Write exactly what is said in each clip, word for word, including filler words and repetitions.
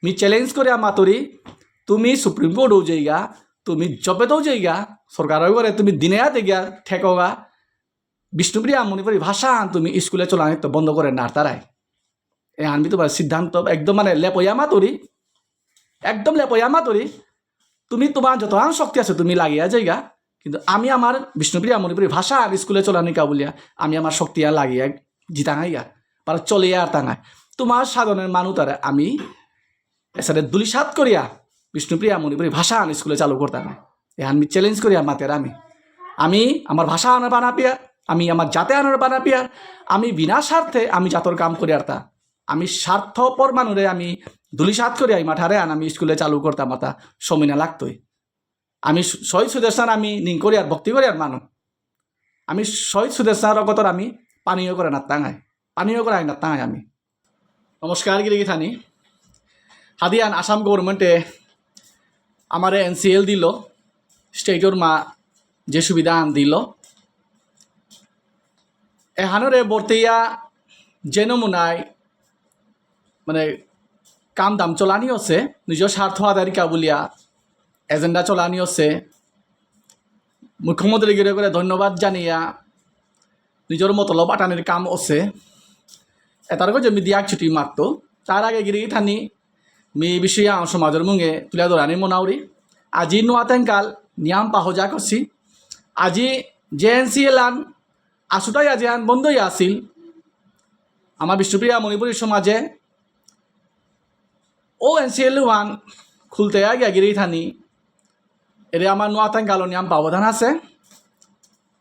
Me challenge করে মাতুরি, তুমি সুপ্রিম কোর্টও যাইগা, তুমি জপেতেও যাইগা, সরকারর ঘরে তুমি দিনে রাতে গিয়া ঠেকোগা, বিষ্ণুপ্রিয়া মণিপুরী ভাষা তুমি স্কুলে চলানি তো বন্ধ করে নারতারাই। এহান মি তোমার সিদ্ধান্ত একদম মানে লেপয়া মাতুরি, একদম লেপয়া মাতুরি। তুমি তোমার যতহান শক্তি আছে তুমি লাগিয়া যাইগা, কিন্তু আমি আমার বিষ্ণুপ্রিয়া মণিপুরী ভাষা আর স্কুলে চলানিকা বুলিয়া আমি আমার শক্তি আর লাগিয়া জিতাঙাইগা, পারা চলিয়া আর তাঙাই। তোমার সাধনের মানু তারে আমি এসারে দুলিসাত করিয়া বিষ্ণুপ্রিয়া মণিপুরী ভাষা আন স্কুলে চালু করতাম। এহান মি চ্যালেঞ্জ করিয়া মাতের আমি। আমি আমার ভাষা আনার বানা পিয়ার, আমি আমার জাতে আনার বানা পিয়ার, আমি বিনা স্বার্থে আমি জাতর কাম করিয়ার তা। আমি স্বার্থপর মানুরে আমি দুলিসাত করিয়া এই মাঠারে আন আমি স্কুলে চালু করতাম তা সময় না লাগতই। আমি স-, শহীদ সুদেষ্ণার আমি নিং করিয়ার ভক্তি করিয়ার মানু। আমি শহীদ সুদেষ্ণার রকতর আমি পানীয় করে নাত্তাঙাই, পানীয় করে আই নাত্তাঙাই আমি। নমস্কার গিরি গিথানি। হাদিয়ান আসাম গভর্নমেন্টে আমারে এনসিএল দিল, স্টেটর মা যে সুবিধা আন দিল। এহানরে বর্তিয়া যে নমুনায় মানে কাম দাম চলানি আছে, নিজের স্বার্থ আদায়র কা বুলিয়া এজেন্ডা চলানি আছে। মুখ্যমন্ত্রী গিরে করে ধন্যবাদ জানিয়া নিজের মতলব আটানির কাম আছে। এটার কাছে মি দিয়াক ছুটি মারতো। তার আগে গিরি গিথানি মি বিষয়ে আমার সমাজের মুঙে তুলে ধরানি মনাউরি। আজি নোয়া তেঙ্কাল নিয়াম পাহজা করছি। আজি জেএনসিএল আন আসুটাই আজি আন বন্ধই আসিল। আমার বিষ্ণুপ্রিয়া মণিপুরী সমাজে ও এনসিএল ওয়ান খুলতে আগে গিরি গিথানি এরে আমার নোয়া তেঙ্কাল নিয়াম পাবধান আছে।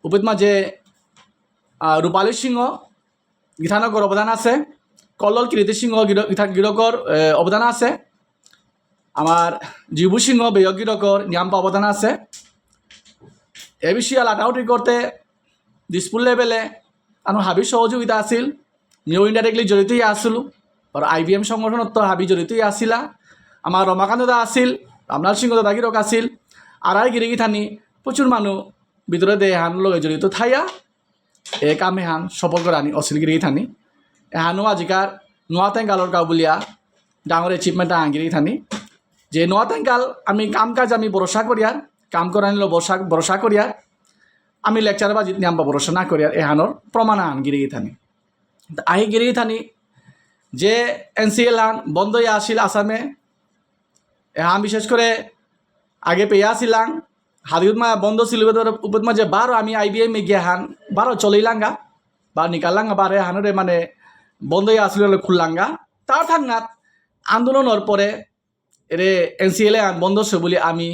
উপেত মাঝে, আহ, রূপালী সিংহ গিথানকর অবদান আছে, কল্লোল কীর্তি সিংহ গির-, গিথা-, গিরকর, এ, অবদান আছে, আমার জিবু সিংহ বেয়ক গিরকর নিয়াম পাবধান আছে। এ বিষয়ে লাটাউটি করতে দিসপুর লেভেলে আনো হাবি সহযোগিতা আছিল, মিও ইনডাইরেক্টলি জড়িত ইয়া আসিল, আর আইবিএম সংগঠনত তো হাবি জড়িত ইয়া আসিলা, আমার রমাকান্ত দা আছিল, রামলাল সিংহ দাদা গিরক আছিল, আর আই গিরি গিথানি প্রচুর মানু ভিতরে দে এহান লগে জড়িত থাইয়া এ কাম এহান সফল করানি অসিল গিরি গিথানি। এহানো আজিকার নোয়া তেঙ্গালর কা বুলিয়া ডাঙর এচিভমেন্ট আহান গিরি গিথানি। যে নোয়া তেঙ্গাল আমি কাম কাজ আমি ভরসা করিয়ার, কাম করানিলো ভরসা, ভরসা করিয়ার, আমি লেকচার বাজিত নিয়াম বা ভরসা না করিয়ার এহানোর প্রমাণ আহান গিরি গিথানি। তা আহি গিরি গিথানি যে এনসিএল হান বন্ধ ইয়া আসিল আসামে, এহান বিশেষ করে আগে পেয়া আসিলাং, হাদিউত মা বন্ধ ছিল উপেত মা যে বারো আমি আইবিএম এ গিয়া হান, বারো চলেইলাঙ্গা, বা নিকালাঙ্গা বারে হানরে মানে বন্ধ ইয়া আসিল খুললাঙ্গা। তার থাঙ্গাত আন্দোলনর পরে এরে এনসিএল এহান বন্ধ সে বুলি আমি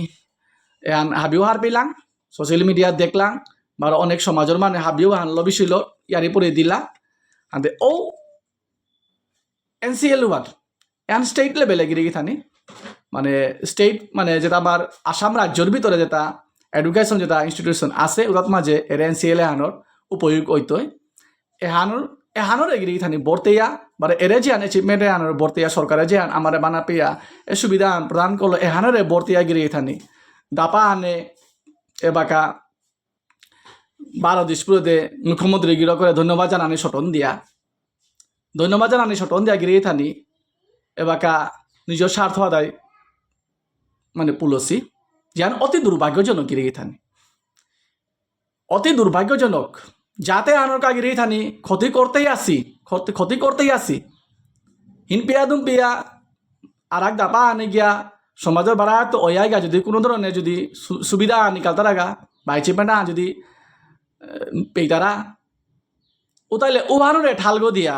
এহান হাবিও হার পেলাং, সোশ্যাল মিডিয়া দেখলাং, বারো অনেক সমাজর মানে হাবিও হান লবিছিল ইয়ারি পরে দিলা। হাতে ও এনসিএল ওয়ান এহান স্টেট লেভেলে গিরি গিথানি, মানে স্টেট মানে যেটা আমার আসাম রাজ্যর ভিতরে যেটা এডুকেশন যেটা ইনস্টিটিউশন আছে, ওটাত মাঝে এর এনসিএল এহানোর উপয়োগ হইতই। এহানোর, এহানোর এগিরি গিথানি বর্তেয়া, মানে এরে যে আন এচিভমেন্ট এহানোর বর্তেয়া, সরকারে যে আন আমারে বানা পেয়া, এ সুবিধা আন প্রদান করলো, এহানোরে বর্তেয়া গিরি গিথানি। দাপা আনে, এবাকা বারো দিসপুরে মুখ্যমন্ত্রী গিরকরে ধন্যবাদ জানানি সটন দিয়া। ধন্যবাদ জানানি সটন দিয়া গিরি গিথানি। এবাকা নিজের স্বার্থ আদায় মানে পুলসি। যেন অতি দুর্ভাগ্যজনক গিরি গিথানি। অতি দুর্ভাগ্যজনক। যাতে আনর কা গিরি গিথানি ক্ষতি করতেই আসি, ক্ষতি, ক্ষতি করতেই আসি। হিনপিয়া দুমপিয়া আর এক দাপা আনে গিয়া সমাজর বারা তো ওয়াইগা যদি কোনো ধরনের যদি সু-, সুবিধা নিকালতারাগা, বা এচিভমেন্ট যদি, এ, পেইতারা, ও তাইলে ওহানরে ঠালগো দিয়া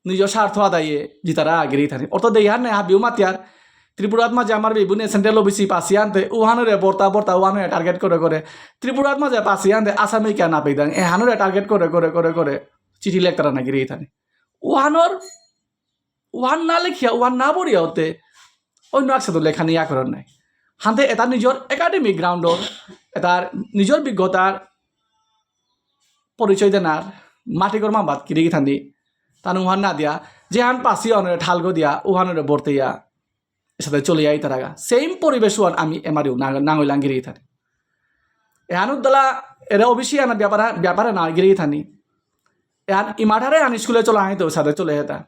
নিজের স্বার্থ আদায়ে জিতারা গিরি গিথানি। অর্থ দেইহান নাই হাবিও মাতিয়ার ত্রিপুরাত মাঝে আমার বিবুনে সেন্ট্রাল ওবিসি পাসি আনতে ওহানরে বর্তা বর্তা ওহানরে টার্গেট করে করে ত্রিপুরাত মাঝে পাসি আনতে আসামে কিয়া না পেইদাং এহানরে টার্গেট করে করে করে করে চিঠি লেখতারা না গিরি গিথানি। ওহানর ওহান না লেখিয়া, ওহান না বরিয়া হতে অন্য একসাথে লেখা নিয়ে আকরণ নাই। হাতে এটা নিজের একাডেমিক গ্রাউন্ডর, এটা নিজের বিজ্ঞতার পরিচয় দেনার মাটি কর্মা বাদ কিরি গিথানি, তানু ওহান না দিয়া, যে হান পাসি অনরে ঠালগো দিয়া, ওহানরে বর্তেয়া, এসাদে চলে যাই তারাগা। সেম পরিবেশ ওহান আমি এমারিও না, নাঙই লাং গিরি গিথানি। এহান উদ্দলা এরে ওবিসি আনা ব্যাপারে, ব্যাপারে না গিরি গিথানি। এহান ইমাঠারে আন স্কুলে চলে আনি তো সাথে চলে যেতা।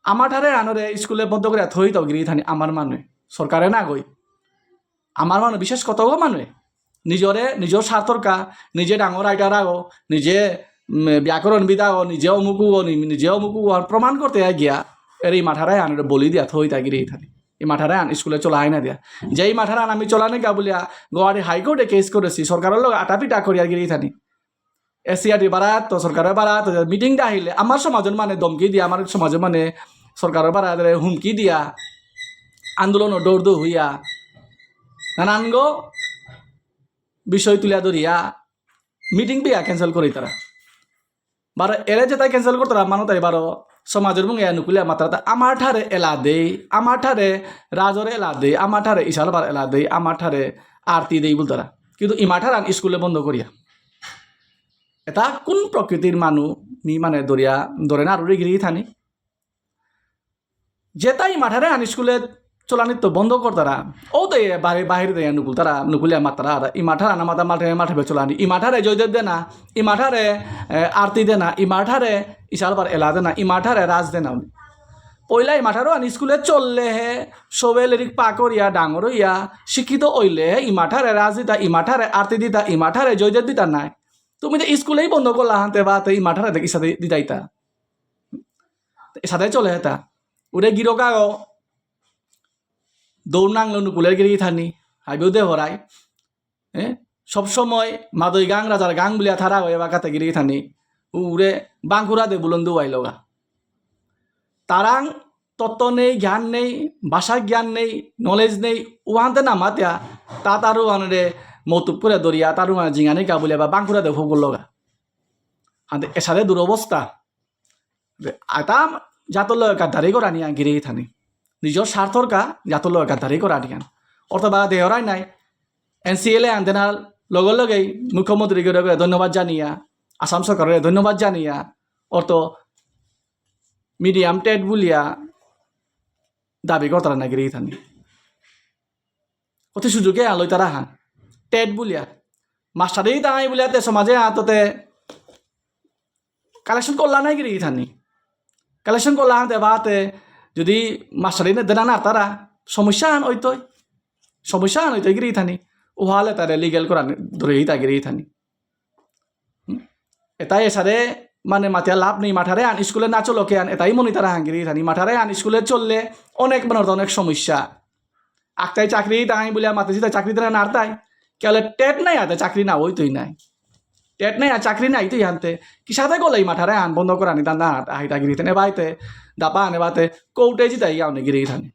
আমার ঠারে আনরে স্কুলে বন্ধ করে থই তো গিরি থানি আমার মানু। সরকারে না গই। আমার মানু বিশেষ কতগো মানু। নিজরে, নিজর স্বার্থর কা, নিজে ডাঙর writer আগো, নিজে, উম, ব্যাকরণবিদ আগো, নিজে অমুক উগো, নি-, নিজে অমুক উগো, আর প্রমাণ করতে গিয়া, এর ইমাঠারে আনরে বলি দিয়া থই তা গিরি থানি। ইমাঠারে আন স্কুলে চলা হয় না দিয়া। যে ইমাঠারে আন আমি চলানে গা বুলিয়া, গুয়াহাটি হাইকোর্টে কেস করেছি, সরকারের লোক আটাপিটা করিয়া গিরি থানি। এসসিআরটি বারাত, সরকারের বারাত, মিটিং দা আহিলে, আমার সমাজের মানে ধমকি দিয়া, আমার সমাজের মানে সরকারের বারাত হুমকি দিয়া, আন্দোলন দৌড় দৌড় হইয়া, নানানগো বিষয় তুলিয়া ধরিয়া, মিটিং বিয়া ক্যান্সেল করি তারা। বারো এরে যেতাই ক্যান্সেল করতারা, মানু তাই বারো সমাজের মুঙে নুকুলিয়া মাত্রা তা আমার ঠারে এলা দেই, আমার ঠারে রাজরে এলা দেই, আমার ঠারে ইশালবার এলা দেই, আমার ঠারে আরতি দেই বুলতারা। কিন্তু ইমাঠার আন স্কুলে বন্ধ করিয়া। এটা কোন প্রকৃতির মানু মি মানে দরিয়া, ধরে না আরুরে গিরি থানি? যেতাই ইমাঠারে আন স্কুলে চলানি তো বন্ধ করতারা। ও তো এ বাহির, বাহির দে নুকুলতারা, নুকুলিয়া মাত্রা আর ইমাঠার আনা মাতা মাঠে, মাঠে চলানি। ইমাঠারে জয়দেব দেনা, ইমাঠারে, এ, আরতি দেনা, ইমাঠারে ইশালবার এলা দেনা, ইমাঠারে রাজ দেনা। পয়লা ইমাঠারও আন স্কুলে চললে হে, সবে লেরিক পা করিয়া, ডাঙর হইয়া, শিক্ষিত হইলে হে, ইমাঠারে রাজ দিতা, ইমাঠারে আরতি দিতা, ইমাঠারে জয়দেব দিতা নাই। তুমি তো স্কুলেই বন্ধ করলা হানতে বা তে ইমাঠারে দেখি সাথে দিতাইতা। সাথে চলে হেতা। উড়ে গিরকাগো, দৌড় নাংলো নুকুলের গিরি থানি, হাইবেও দে হরাই। এ? সবসময় মাদই গাং রাজার গাং বুলিয়া থারা হয়ে বাকাতে গিরি থানি। উড়ে বাংকুরা দে বুলন দুয়াই লগা। তারাং তত্ত্ব নেই, জ্ঞান নেই, ভাষা জ্ঞান নেই, নলেজ নেই, উহানতে না মাতিয়া, তা তারু আনরে মতুপ করে দরিয়া, তারু আন জিঙানি কা বুলিয়া বা বাংকুরা দে ফুগুল লগা। হাতে এসারে দুরবস্থা। আতা জাতর লগে গাদ্দারি করানি আন গিরি থানি। নিজর স্বার্থর কা জাতর লগে গাদ্দারি করানি আন। অর্থ বা দেহরাই নাই। এনসিএলএ আন দেনার লগে লগেই মুখ্যমন্ত্রী গরে ধন্যবাদ জানিয়া, আসাম সরকাররে ধন্যবাদ জানিয়া, অর্থ মিডিয়াম টেট বুলিয়া দাবি করতারা না গিরি থানি। কত সুযোগে আন লইতারা হান। টেট বুলিয়া। মাস্টারি তাই বুলিয়া তে সমাজে আততে কালেকশন করলা নাই গিরি থানি। কালেকশন করলা হাতে বাতে যদি মাস্টারি নে দেনা না তারা সমস্যা আন হইতই। সমস্যা আন হইতই গিরি থানি। উহালে তারে লিগ্যাল করা ধরে হিতা গিরি থানি। হুম? এটাই এসারে মানে মাতিয়া লাভ নেই, মাঠারে আন স্কুলে না চলো কে আন, এটাই মনিতারা হাঙ্গিরি থানি। মাঠারে আন স্কুলে চললে অনেক মনের অনেক সমস্যা। আকতাই চাকরি তাই বুলিয়া মাতেছি, তাই চাকরি তারা নারতাই। কেলে টেট নাই আতে চাকরি না হইতই নাই। টেট নাই আর চাকরি নাই তুই আনতে। কিসাদে গলাই মাঠারে আন বন্ধ করানি দান্দা আহাইতা গিরি থানি। এবাইতে দাপা আনে বাতে কোর্টে জিতাই আনে গিরি থানি।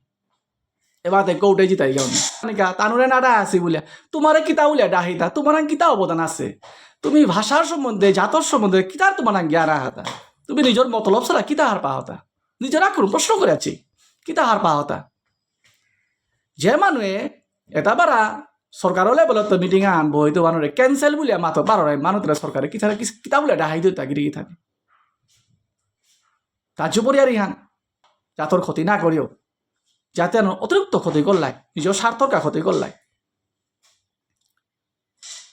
এবাতে কোর্টে জিতাই গাও। নিকা, তানুরে না ডাহাসি বুলিয়া। তোমারে কিতা বুলিয়া ডাহিতা? তোমার আন কিতা অবদান আছে? তুমি ভাষার সম্বন্ধে, জাতর সম্বন্ধে কিতার তোমার আন জ্ঞান আহাতা? তুমি নিজর মতলব ছাড়া কিতা হার পাহতা? নিজর আক্রম প্রশ্ন করে আছি। কিতা হার পাহতা? যে মানুয়ে এটা বারা সরকার লেভেলত মিটিং আন বইতো মানুরে ক্যান্সেল বুলিয়া মাতো বারো রায় মানুতরে সরকারে কিতা, কিতা বুলিয়া ডাহাই দিতা গিরি থানি। তাজ্জু পরিয়ারি হান। জাতর ক্ষতি না করিও। জাতে আন অতিরিক্ত ক্ষতি করলাই, নিজর স্বার্থর কা ক্ষতি করলাই,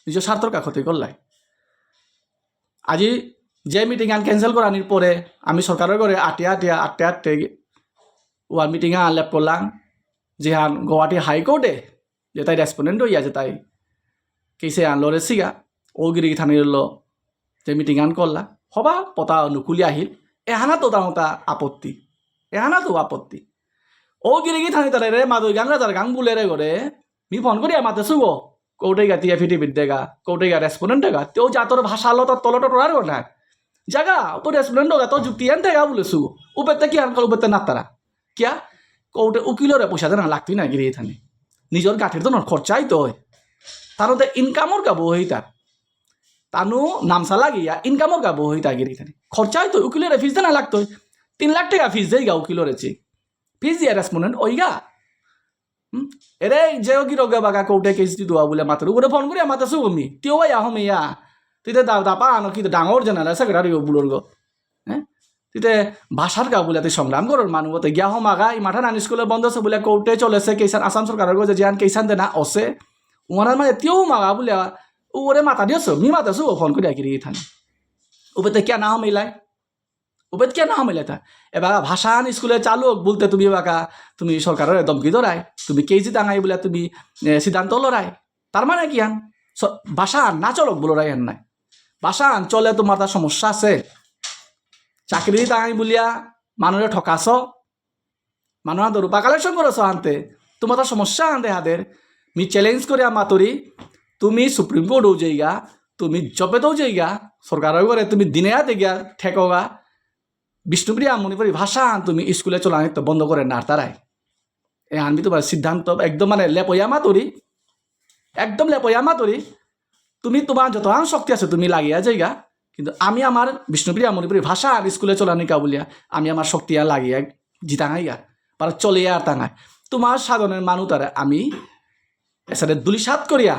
নিজর স্বার্থর কা ক্ষতি করলাই। আজি যে মিটিং আন ক্যান্সেল করানির পরে আমি সরকারের ঘরে আটিয়া আটিয়া আটতে আটতে ওয়ার মিটিং আন লেপ করলাম, যেহান গুয়াহাটি হাইকোর্টে যেতাই রেসপন্ডেন্ট হইয়া যেতাই কেসে আন লড়েছিগা, ও গিরি থানির লো যে মিটিং আন করলা, হবা পতা নুকুলি আহিল, এহানা তো তাহতা আপত্তি, এহানা তো আপত্তি। ও গিরি গি থানি তারে রে মাদুই গাং রাজার গাং বুলে রে গরে, মি ফোন করিয়া মাতে সুগো, কোর্টে গা তিয়া ফিটি বিদ্যে গা, কোর্টে গা রেসপন্ডেন্ট গা, তেও জাতর ভাষা লো তো তলো টটরার গো না। জাগা, তো রেসপন্ডেন্ট গা তো যুক্তি আনতে গা বুলে সুগো, উপেতে কি আনকল উপেতে নাতারা। কিয়া? কোর্টে উকিলরে পয়সা দেনা লাগতই না গিরি থানি। নিজর গাঠির তো নর খরচাই তো হয়। তার তো ইনকামর কা বই তার। তানু নামসা লাগিয়া ইনকামর কা বই তা গিরি থানি। খরচাই তো উকিলরে ফিস দেনা লাগতই। তিন লাখ টাকা ফিস দেইগা উকিলরে চি। ফিস দিয়া রেসপন্ডেন্ট ওইগা। হুম? এরে যে গিরক বাগা কোর্টে কেস দি দোয়া বুলে মাতার। উপরে ফোন করিয়া মাতাসু মি। তিও ভাই আহম ইয়া। তুই তো দা-, দাপা আনো কি তো ডাঙর জেনারেল সেক্রেটারি ও বুলর গো। হ্যাঁ? তিতে ভাষার কা বুলে তি সংগ্রাম করর মানু বতে গিয়া হমাগা, ই মাঠার আন স্কুলে বন্ধ আছে বুলে কোর্টে চলেছে, কেসান আসাম সরকারর গজে জিয়ান কেসান দেনা অসে। উমানার মানে তিও হমাগা বুলে, উরে মাতা দিয়েছো, মি মাতাসু ও ফোন করিয়া গিরি থানি। উবেতে কিয়া না হমিলাই? ওবেত কিয়া না হামাইলাতা? এবাকা ভাষাহান স্কুলে চালু হোক বুলতে তুমি এবাকা তুমি সরকাররে ধমকি দরাই, তুমি কেজি টাঙাই বুলে তুমি, এ, সিদ্ধান্ত লড়াই। তার মানে কিহান? স-, ভাষাহান না চলক বুলরাই হান নাই। ভাষাহান চলে তোমার তা সমস্যা আছে। চাকরি টাঙাই বুলিয়া মানুরে ঠকাছ, মানু আদর রূপা কালেকশন করেছ আনতে, তোমার তা সমস্যা আনতে হাদের। মি চ্যালেঞ্জ করে মাতুরি, তুমি সুপ্রিম কোর্টও যাইগা, তুমি জপেতেও যাইগা, সরকারও করে তুমি দিনে হাতে গিয়া ঠেকোগা, বিষ্ণুপ্রিয়া মণিপুরী ভাষা আন তুমি স্কুলে চলানি তো বন্ধ করে নারতারাই। এহান মি তোমার সিদ্ধান্ত একদম মানে লেপয়া মাতুরি, একদম লেপয়া মাতুরি। তুমি তোমার যত আন শক্তি আছে তুমি লাগিয়া যাইগা, কিন্তু আমি আমার বিষ্ণুপ্রিয়া মণিপুরী ভাষা আর স্কুলে চলানিকা বুলিয়া আমি আমার শক্তি আর লাগিয়া জিতাঙাইগা, পারা চলিয়া আর তাঙাই। তোমার সাধনের মানু তারে আমি এসারে দুলিশাত করিয়া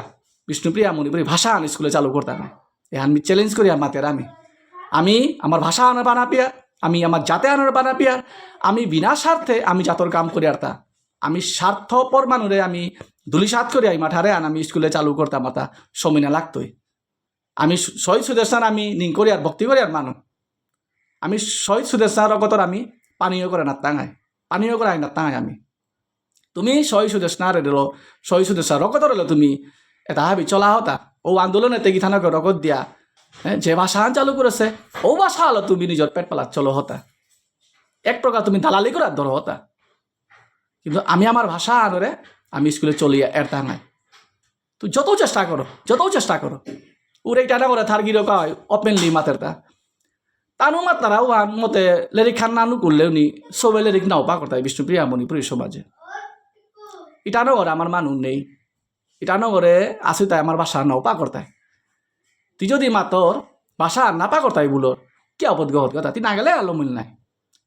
বিষ্ণুপ্রিয়া মণিপুরী ভাষা আন স্কুলে চালু করতাম। এহান মি চ্যালেঞ্জ করিয়া মাতের আমি। আমি আমার ভাষা আনর বানা পিয়ার, আমি আমার জাতে আনর বানা পিয়ার, আমি বিনা স্বার্থে আমি জাতর কাম করিয়ার তা। আমি স্বার্থপর মানুরে আমি দুলিশাত করিয়া ইমাঠারে আন আমি স্কুলে চালু করতাম তা সময় না লাগতই। আমি স-, শহীদ সুদেষ্ণার আমি নিং করিয়ার ভক্তি করিয়ার মানু। আমি শহীদ সুদেষ্ণার রকতর আমি পানীয় করে না টাঙাই, পানীয় করে আই না টাঙাই আমি। তুমি শহীদ সুদেষ্ণারে দিল, শহীদ সুদেষ্ণার রকতর হলো তুমি এটা হাবি চলা হতা। ও আন্দোলনে তেগি থানাকে রকত দিয়া, হ্যাঁ, যে ভাষা আন চালু করেছে, ও ভাষা হলো তুমি নিজের পেট পালা চলো হতা। এক প্রকার তুমি দালালি করার ধরো হতা। কিন্তু আমি আমার ভাষা আনরে আমি স্কুলে চলিয়া এর টাঙাই। তো যত চেষ্টা করো, যত চেষ্টা করো। ওরে ইটানগরে থার গিরক হয়, ওপেনলি মাতের তা। তানু মাতারা ওহান মতে লেরিক খান নানু করলে উনি সবে লেরিক নাও পা করতাই বিষ্ণুপ্রিয়া মণিপুরী সমাজে। ইটানগরে আমার মানু নেই। ইটানগরে আসি তাই আমার ভাষা নাও পা করতাই। তুই যদি মাতর ভাষা না পা করতাই বুলর, কি আপদ গহত কথা? তুই না গেলে আলো মিল নাই।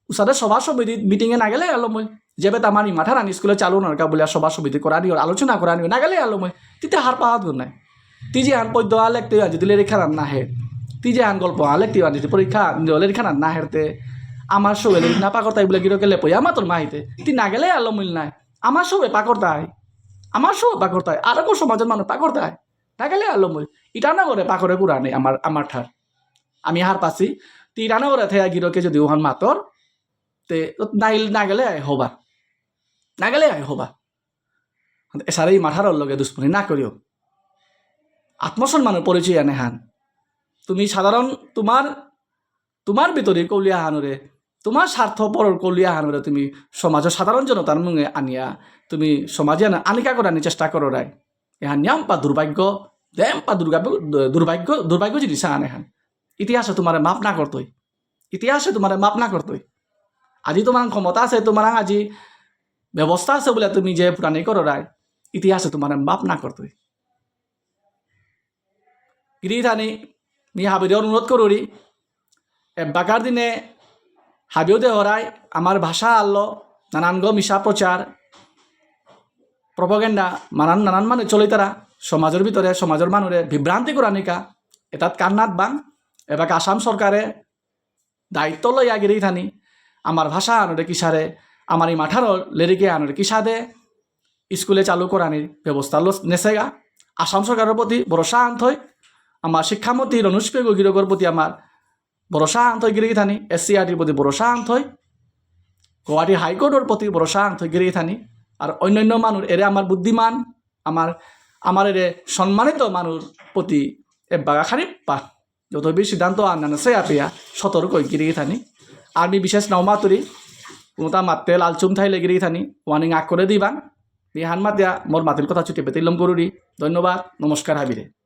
উসাদে সভা সমিতি মিটিংয়ে না গেলে আলো মই। যেবে তামানি মাঠারানি স্কুলে চালু নরকা বুলিয়া সভা সমিতি করানি ওর আলোচনা করানি ওর না গেলে আলো মই। তিতে হার পাহাত গুণ নাই। তি যে আন পদ্য আলেক তে আজ দিলে রেখা না হে। তি যে আন গল্প আলেক তে আজ পরীক্ষা দিলে রেখা না হেরতে। আমার সবে লেরিক না পাকরতাই বুলে গিরকে লেপয়া মাতর মাহিতে। তি না গেলে আলো মিল নাই। আমার সবে পাকরতাই। আমার সবে পাকরতাই। আর কো সমাজের মানুষ পাকরতাই। না গেলে আলো মই। ইটানগরে পাকরে কুরানি আমার, আমার ঠার। আমি হার পাসি। তি ইটানগরে থাইয়া গিরকে যদি ওহান মাতর, তে নাইল না গেলে আই হবা। না গেলে আই হবা। এসারে ইমাঠারর লগে দুশ্মনী না করিও। আত্মসম্মানর পরিচয় আনে হান। তুমি সাধারণ তোমার, তোমার ভিতরে কলিয়া হানরে, তোমার স্বার্থপরর কলিয়া হানরে তুমি সমাজর সাধারণ জনতার মুঙে আনিয়া তুমি সমাজে আনা-, আনিকা করানি চেষ্টা করো রাই। এহান নিয়াম পা দুর্ভাগ্য, দেম পা দুর্ভাগ্য, দুর্ভাগ্য, দুর্ভাগ্য জিনিস আনে হান। ইতিহাসে তোমারে মাফ না করতই। ইতিহাসে তোমারে মাফ না করতই। আজি তোমার ক্ষমতা আছে, তোমার আজি ব্যবস্থা আছে বুলে তুমি যে পুরানি করো রায়, ইতিহাসে তোমারে মাফ না করতই। গিরি থানি, মি হাবিরে অনুরোধ করুরি, এবাকার দিনে হাবিও দে হরাই আমার ভাষা আনলো নানানগো মিছা প্রচার, প্রপাগান্ডা, নানান, নানান মানে চলিতারা সমাজর ভিতরে, সমাজর মানুরে বিভ্রান্তি করানিকা, এটাত কান্নাত বাং, এবাকা আসাম সরকারে দায়িত্ব লইয়া গিরি থানি, আমার ভাষা আনরে কিসারে, আমার ইমাঠারর লেরিকে আনরে কিসাদে স্কুলে চালু করানির ব্যবস্থা লো-, নেসেগা। আসাম সরকারর প্রতি ভরসা আনথই, আমার শিক্ষামন্ত্রী রনোজ পেগু গিরকর প্রতি আমার ভরসা আনথই গিরি থানি, এসসিইআরটির প্রতি ভরসা আনথই, গুয়াহাটি হাইকোর্টর প্রতি ভরসা আনথই গিরি থানি, আর অন্যান্য মানুষ এরে আমার বুদ্ধিমান, আমার, আমার এরে সম্মানিত মানুষ প্রতি এবাকা খানিপ্পা যত বি সিদ্ধান্ত আনানো সে আপিয়া সতর্ক গিরি থানি। আর মি বিশেষ নাও মাতুরি, কোনটা মাতে লালচুম থাইলে গিরি থানি, ওয়ানিং আক করে দিবাং। বিহান মাতিয়া মোর মাতিল কথা চুটি বেতিলম করুরি। ধন্যবাদ, নমস্কার হাবিরে।